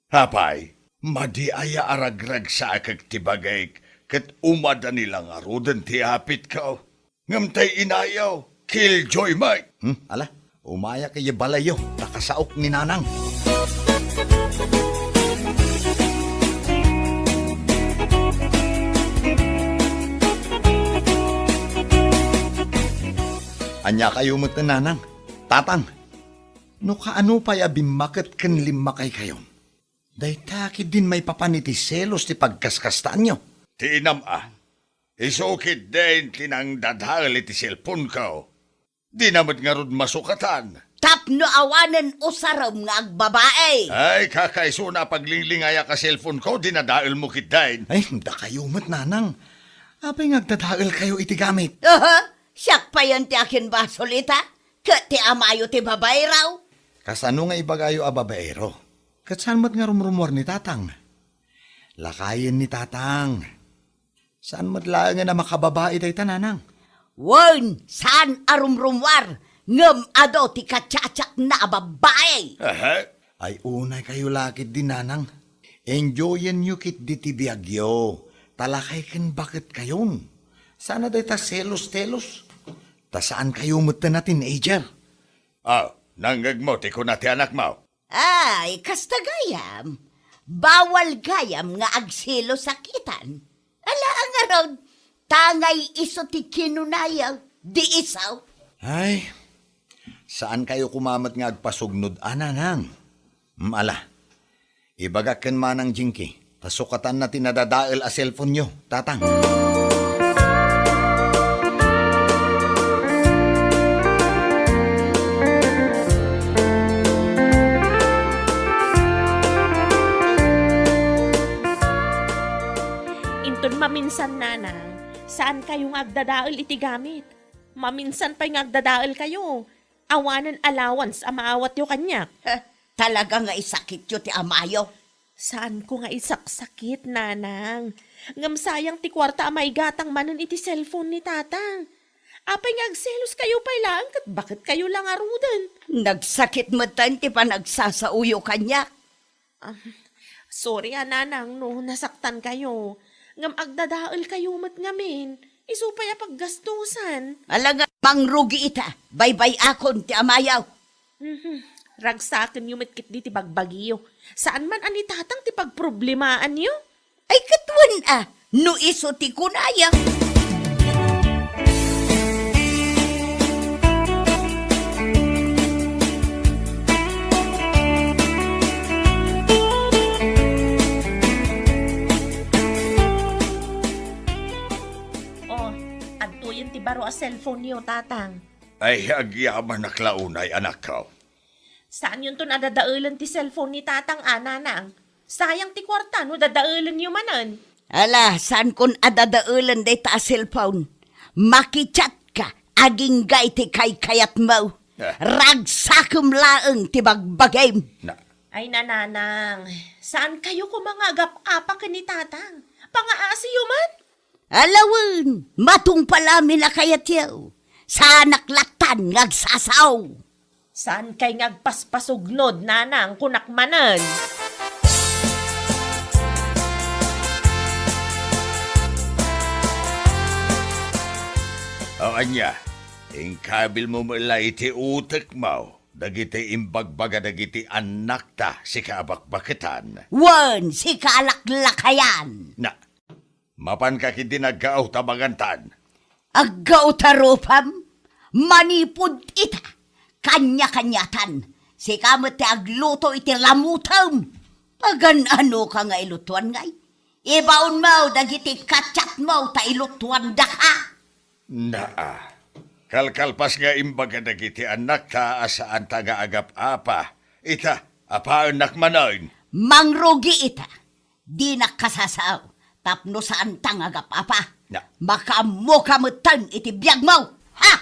Apay, madi aya a ragragsaek ti bagik ket umadani la ngaruden ti apitko? Ngem tay inayo, killjoy met. Hmm, ala, umayak idiay balayyo, ta kasaok ni Nanang. Ania kayo met, Nanang? Tatang, no kaano pay a bimmaket ken limmakay kayon? Dayta ketdin maipapan iti selos ti pagkaskastaanyo. Ti inam a, isu ketdin ti nangdadael iti cellphone ko. Dina met ngarud masukatan. Tapno awanen usarem nga agbabai. Ay, kakaisuna a paglinglingayak a cellphone ko, dinadaelmo ketdin. Ay, dakayo met, Nanang. Apay nga agdadael kayo iti gamit? Aha, siak payen ti akinbasol ita, ket ti amayo ti babai raw. Kasano nga ibagayo a babaero? Ket saan met nga rumrumuar ni Tatang? Lakayen ni Tatang. Saan met laengen a makababai dayta, Nanang? Wen, saan a rumrumuar, ngem adu ti kachatsatna a babbai. Aha. Ay, unay kayo lakit di nanang. Enjoyen yo kit di ti biagyo. Talakay ken baket kayon. Sana dayta selos-telos. Ta saan kayo met a teenager. Ah, nangngegmo ti kuna ti anakmo? Ay, kasta gayam. Bawal gayam nga agselos a kitan. Ala, ngarud, tangay isu ti kinunayo, di isu. Ay, saan kayo kumamat nga agpasugnod, a nanang? Mm, ala, ibagak ken Manang Jinky, ta sukatanna ti nadadael a cellphone-yo, Tatang. Inton maminsan, Nanang, saan kayo nga agdadael iti gamit. Maminsan pay nga agdadael kayo. Awanen allowance a maawatyo kaniak. Heh, talaga nga isakityo ti amayo. Saanko nga isaksakit, Nanang. Ngem sayang ti kuarta a maigatang manen iti cellphone ni Tatang. Apay nga agselos kayo pay laeng ket baket kayo la ngaruden? Nagsakit met ti panagsasaoyo kaniak. Ah, sorry a, Nanang, no nasaktan kayo. Ngem agdadael kayo met ngamin. Isu pay a paggastusan. Ala nga, mangrugi ita. Baybay-akon ti amayo. Mhm. Ragsakenyo met ketdi ti bagbagiyo. Saan man a ni Tatang ti pagproblemaanyo? Ay, ket wen a, no isu ti kunaya. Oh, adtoyen ti baro a cellphone-yo, Tatang. Ay, agyamanak la unay, anakko. Saanyonton a dadaelen ti cellphone ni Tatang a, Nanang. Sayang ti kuarta no dadaelenyo manen. Ala, saankon a dadaelen dayta a cellphone. Makichat ka, agingga iti kaykayatmo. Ah. Ragsakem laeng ti bagbagim. Na. Ay, Nanang, saan kayo koma nga agap-apa ken ni Tatang? Pangaasiyo man? Ala wen, matungpal amin a kayatyo. Saanak lattan nga agsasao. Saan kay nga agpaspasugnod, Nanang, kunak manen? O ania, inkabilmo met la iti utekmo dagiti imbagbaga dagiti annakta, sika a bakbaketan. Wen, sika a laklakayan. Na, mapanka ketdin aggaw ta mangantan. Aggaw ta rupam, manipud ita, kanya-kaniatan, sika met ti agluto iti lamutem. Pagan-anoka nga ilutuan ngay? Ibaonmo dagiti kachatmo ta ilutuandaka. Naa, kalkalpas nga imbaga dagiti annakta a saanta nga agap-apa. Ita, apaennak manen. Mangrugi ita. Dinak kasasao tapno saanta nga agap-apa. Na. Makaammoka metten iti biagmo. Ha?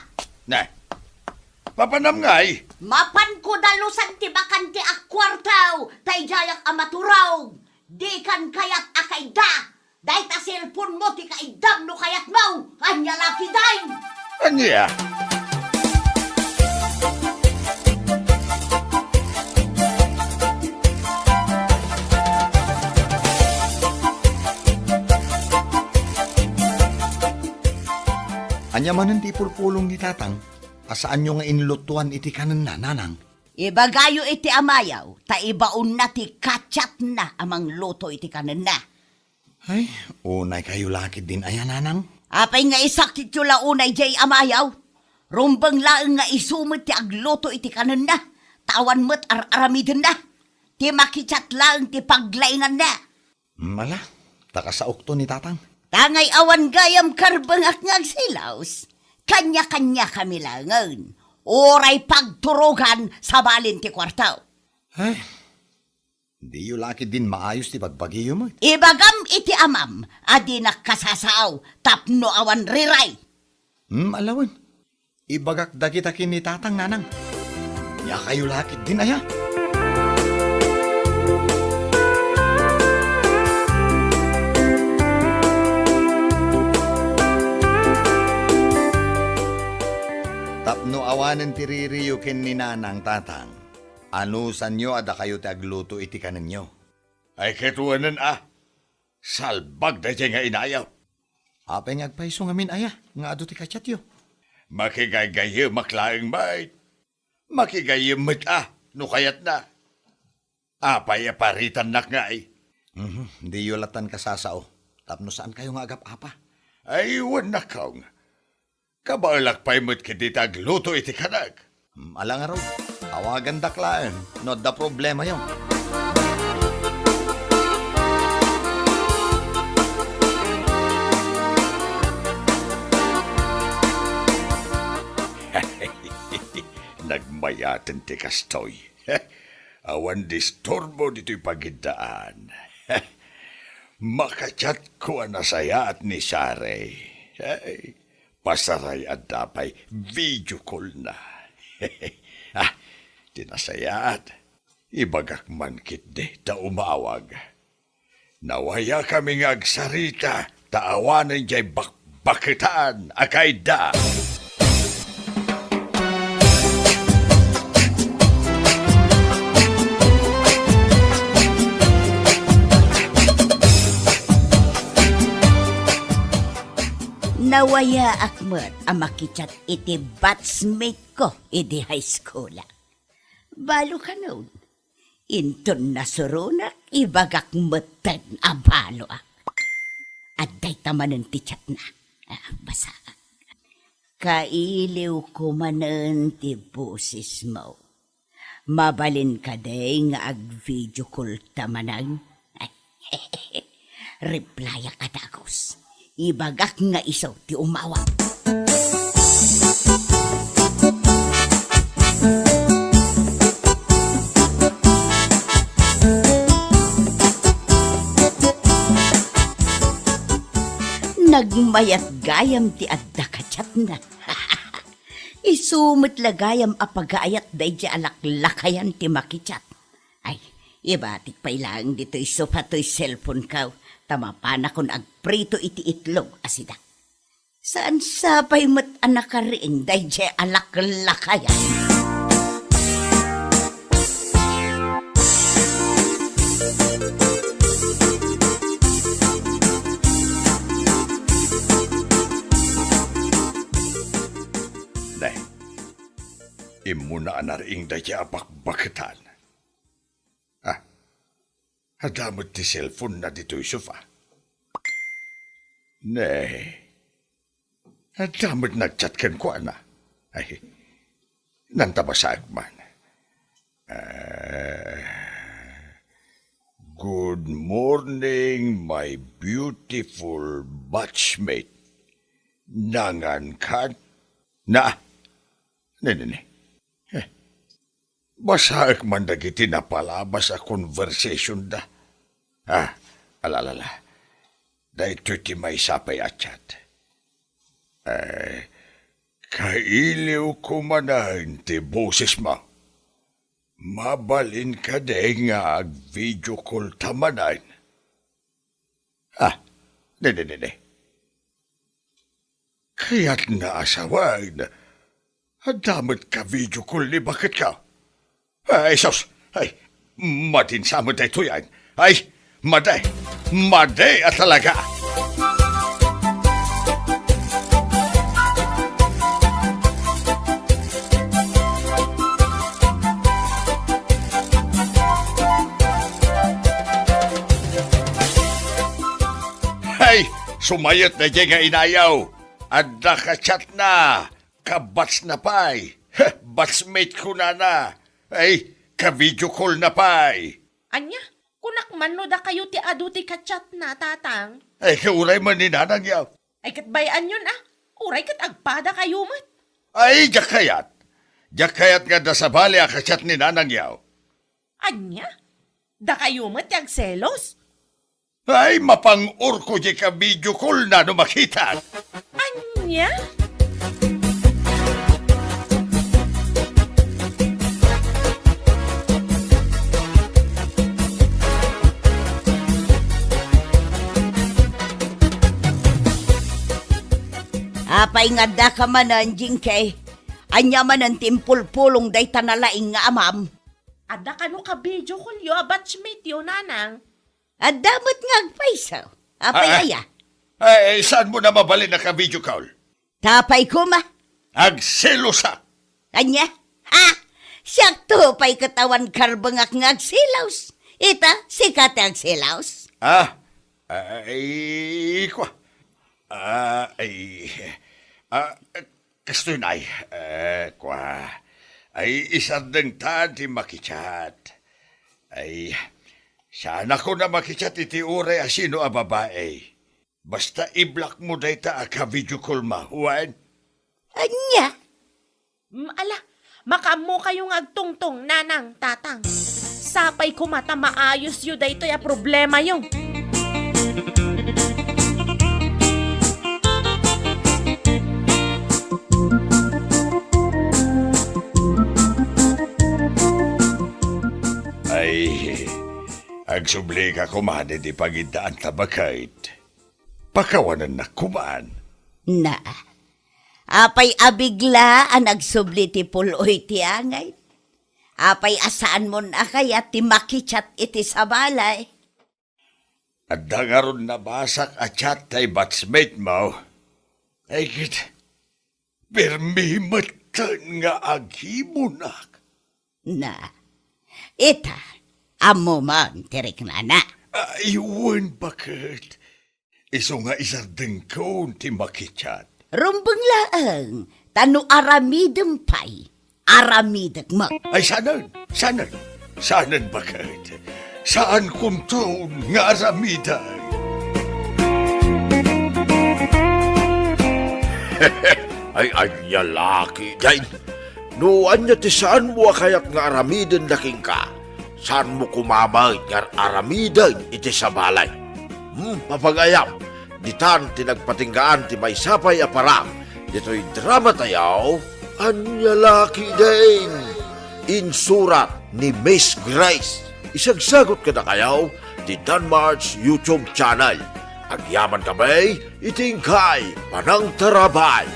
Na. Mapanam ngay? Mapanko dalusan ti bakante a kuarto, ta idiayak a maturog. Dikan kayat a kaidda. Dayta cellphone-mo ti kaiddam no kayatmo. Ania la ketdin? Ania? Ania manen ti ipulpulong ni Tatang a saanyo nga inlutuan iti kanenna, Nanang? Ibagayo iti amayo, ta ibaonna ti kachatna a mangluto iti kanenna. Ay, unay kayo la ketdin aya, Nanang? Apay nga isakityo la unay diay amayo? Rumbeng laeng nga isu met ti agluto iti kanenna, ta awan met ar-aramidenna. Ti makichat laeng ti paglainganna. Mala, ta kasaokto ni Tatang. Tangay awan gayam karbengak nga agselos. Kanya-kanya kami laengen. Uray pagturogan sabali ti kuarto. Ay, diyo la ketdin maayos ti bagbagiyo met. Ibagam iti amam a dinak kasasao tapno awan riray. Hmm, ala wen. Ibagak dagita ken ni Tatang, Nanang. Ania kayo la ketdin aya? No awanen ti ririyo ken ni Nanang, Tatang, anusanyo a dakayo ti agluto iti kanenyo? Ay, ket wen a, salbag daydiay nga inayaw. Apay nga agpayso ngamin aya nga adu ti kachatyo? Makigaygayemak laeng met. Makigayyem met a, no kayatna. Apay a paritannak ngay? Mhm, diyo lattan kasasao, tapno saankayo nga agap-apa. Ay, wen a, Kong. Kabaelak pay met ketdi ti agluto iti kanek. Hmm, ala ngarud, awagandak laeng no adda problemayo. Nagmayaten ti kastoy. Awan disturbo ditoy pagiddaan. Makachatko a nasayaat ni Sare. Ay, pasaray adda pay video call-na. Ah, ti nasayaat, ibagak man ketdi ta umawag. Nawayakami nga agsarita ta awanen diay bakbaketan a kayda. Nawayaak met a makichat iti batchmate ko idi high school. Balo kanon. Inton nasuronak, ibagak metten a baloak. Adda ita manen ti chatna. Ah, basaak. Kailiwko manen ti bosesmo. Mabalin kadi nga ag-video call ta manen? Replyak a dagus. Ibagak nga isu ti umawag. Nagmayat gayam ti adda kachatna. Isu met la gayam a pagaayat daydiay a laklakayan ti makichat. Ay, ibatik pay laeng ditoy sofa toy cellphone-ko, ta mapanakon agprito iti itlog a sida. Saan sa pay met a nakariing daydiay a laklakayan. Ne, immuna a nariing daydiay a bakbaketan. Ah, adda met ti cellphone-na ditoy sofa. Ne, adda met nagchat kenkuana. Ay, nanta basaek man. Ah, "Good morning, my beautiful batchmate. Nangan kan?" Na, ne, ne, ne. Eh, Basaek man dagiti napalabas a conversation-da. Ah, ala, ala, ala. Daytoy ti maysa pay a chat. Eh, "Kailiwko manen ti bosesmo. Mabalin kadi nga ag-video call ta manen?" Ah, didi, didi. Kayatna a sawen, adda met ka-video call ni baketko. Ay, sus! Ay, madin sa met daytoy, ay. Ay, madi! Madi a talaga! Ay, sumayot daydiay nga inayaw. Adda ka-chatna. Ka-batchna pay. Heh, batchmate kunana. Ay, ka-video callna pay. Ania? Kunak man no dakayo ti adu ti ka-chatna, Tatang. Ay, ket uray man ni Nanang, yaw. Ay, ket bay-anyon, a. Uray ket agpadakayo met. Ay, diak kayat. Diak kayat nga adda sabali a ka-chat ni Nanang, yaw. Ania? Dakayo met ti agselos? Ay, mapang-orko diay ka-video callna no makitak. Ania? Apay nga addaka manen, Jinky? Ania manen ti impulpulong dayta nalaing nga amam? Adda kano ka video call yo a batchmate yo, nanang? Adda met nga agpayso. Apay Ah, ah. aya? Ay, saan mo na mabalin a ka-video call? Tapay koma. Agselosak. Ania? Ha? Siakto pay ket awan karbengak nga agselos. Ita, sika ti agselos? Ah, ay, kwa. Ah, ay, ah, kastoy na ay, eh, kwa. Ay, isardeng ta ti makichat. Ay, saan ako na makichat iti uray a sino a babae. Basta i-block mo dayta a ka-video call mo, wen? Ania? Mm, ala, makaammo kayo nga agtungtong, nanang, tatang. Sapay koma ta maayos yo daytoy a problema yo. Ay, agsubli ka koma iti pagidaan ta baket. Pakawanennak koman. Na, apay a bigla a nagsubli ti pul-oy ti angay? Apay a saanmon a kayat ti makichat iti sabali? Adda ngarud nabasak a chat tay batchmate mo. Ay ket, permi metten nga agimunak. Na, ita, ammo man ti riknana. Ay, wen, baket. Isu nga isardengkon ti makichat. Rumbeng laeng, ta no aramidem pay, aramidek met. Ay, sanen, sanen, sanen, baket. Saan kunton nga aramiden. Ay, ania la ketdin. No ania ti saanmo a kayat nga aramiden da kenka, saanmo koma met nga aramiden iti sabali. Hmm, mapagayam, ditan ti nagpatinggaan ti maysa pay a parang ditoy drama tayo, Ania la ketdin. Insurat ni Miss Grace. Isagsagut kadakayo ti Danmar's YouTube channel. Agyaman kami iti inkay panangtarabay.